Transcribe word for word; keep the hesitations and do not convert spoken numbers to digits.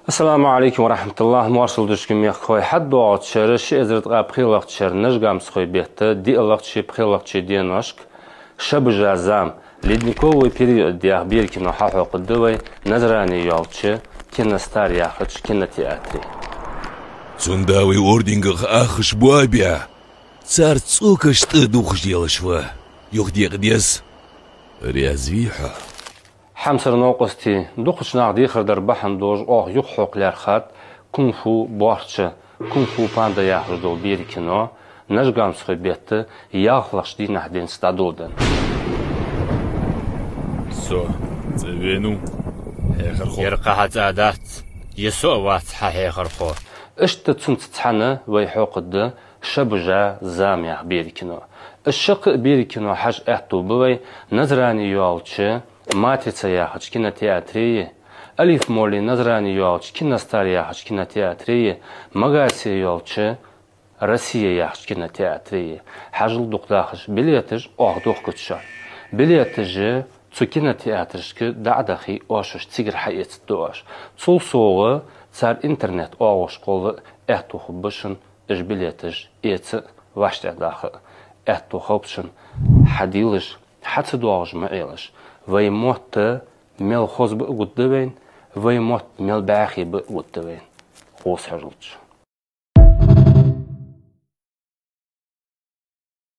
Ассаламу Ӏалайкум ва рахьматуллахӀ, моаршал да шуга, мехкахой. ХьатӀадоагӀача шера, ши эзар ткъаь пхелагӀча шера Нажгамсхой бетта диълагӀчеи пхелагӀчеи деношка Ша бижа зама, ледниковый период яха берий кино хьахьокхаргда вай Назране йолча Киностар яхача кинотеатре. Цунна Даьла орденах ахаш боабаь, цар цӀокаш тӀа дувхаш делаш ва. Юха декъа деза. Раьза вий хьо? Хьамсара новкъостий, дукхача наха дехар дар бахьан долаш оаха юхахьокха лаьрхӀад «Кунг-фу борча», «Кунг-фу панда» яхаш дола берий кино, Нажгамсхой бетта ялхлагӀча дийнахьа денз дӀадоладенна. Со цӀавенав, хьехархо. Ер кхы хьа цӀа дац, е со а вац хьа хьехархо. Иштта цунца цхьана вай хьокхаргда «Ша бижа зама» яха берий кино. Из шаккхе а берий кино хьажа аьттув ба вай Назране йолча «Матрица» яхача кинотеатре, Алиф Моллий Назране йолча «Киностар» яхача кинотеатре, Магасе йолча «Россия» яхача кинотеатре. Хьажал, дукха дахаш билеташ оаха дохкача. Билеташ цу кинотеатрашка дӀа а дахе, оаш уж цигара хьаэцаргда оаш. Цул совгӀа цар интернет-оагӀошкахула аьттув хургба шун уж билеташ эца а, вӀаштӀехьдаха а. Аьттув хилба шун, хьадийлаш, хьа ца доагӀаш ма Ӏелаш. Вай мотт мел хоза ба а гургда вайна, вай мотт мел бӀаьхий ба а гургда вайна. Гуш хьажалда шо.